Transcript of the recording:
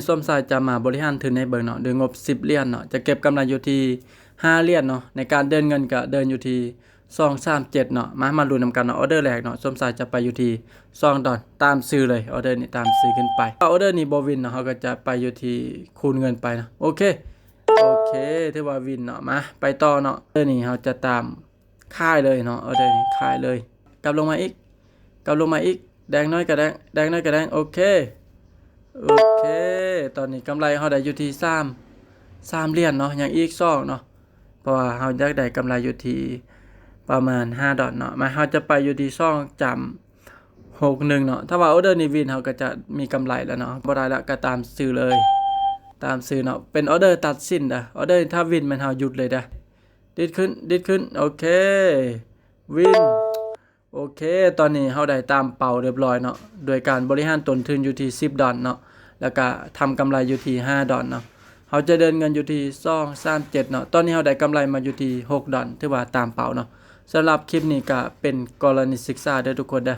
ສົມຊາຍຈະມາບໍລິຫານທຶນໃຫ້ເບິ່ງເນາະ ດ້ວຍງົບສິບຫຼຽນເນາະ ຈະເກັບກຳໄລຢູ່ທີ່ຫ້າຫຼຽນເນາະ ໃນການເດີນເງິນກະເດີນຢູ່ທີ່ສອງ ສາມ ເຈັດເນາະ. ມາ ມາລຸ້ນນຳກັນເນາະ ອໍເດີແລກເນາະ ສົມຊາຍຈະໄປຢູ່ທີ່ສອງດອນ ຕາມຊື່ເລີຍ ອໍເດີນີ້ຕາມຊື່ຂຶ້ນໄປ. ຖ້າອໍເດີນີ້ບໍ່ວິນເນາະ ເຮົາກໍຈະໄປຢູ່ທີ່ຄູນເງິນໄປເນາະ ໂອເຄ ໂອເຄ ຖືວ່າວິນເນາະ. ມາໄປຕໍ່ເນາະ ອໍເດີນີ້ເຮົາຈະຕາມຂາຍເລີຍເນາະ ອໍເດີນີ້ຂາຍເລີຍ ກັບລົງມາອີກ ກັບລົງມາອີກ ແດງໜ້ອຍກະແດງ ແດງໜ້ອຍກະແດງ ໂອເຄ ໂອເຄ ຕອນນີ້ກຳໄລເຮົາໄດ້ຢູ່ທີ່ສາມ ສາມຫຼຽນເນາະ ຍັງອີກສອງເນາະ ເພາະວ່າເຮົາຢາກໄດ້ກຳໄລຢູ່ທີ່ປະມານຫ້າດອນເນາະ. ມາ ເຮົາຈະໄປຢູ່ທີ່ສອງຈ້ຳຫົກໜຶ່ງເນາະ ຖ້າວ່າອໍເດີນີ້ວິນເຮົາກໍຈະມີກຳໄລແລ້ວເນາະ ບໍ່ໄດ້ລະກໍຕາມຊື່ເລີຍ ຕາມຊື່ເນາະ ເປັນອໍເດີຕັດສິນເດີ ອໍເດີຖ້າວິນແມ່ນເຮົາຢຸດເລີຍເດີ ດີດຂຶ້ນ ດີດຂຶ້ນ ໂອເຄ ວິນ ໂອເຄ ຕອນນີ້ເຮົາໄດ້ຕາມເປົ້າຮຽບຮ້ອຍເນາະ ໂດຍການບໍລິຫານຕົ້ນທຶນຢູ່ທີ່ສິບດອນເນາະ ແລ້ວກະທຳກຳໄລຢູ່ທີ່ຫ້າດອນເນາະ ເຮົາຈະເດີນເງິນຢູ່ທີ່ສອງ ສາມ ເຈັດເນາະ. ຕອນນີ້ເຮົາໄດ້ກຳໄລມາຢູ່ທີ່ຫົກດອນ ຖືວ່າຕາມເປົ້າເນາະ. ສຳລັບຄລິບນີ້ກະເປັນກໍລະນີສຶກສາເດີທຸກຄົນເດີ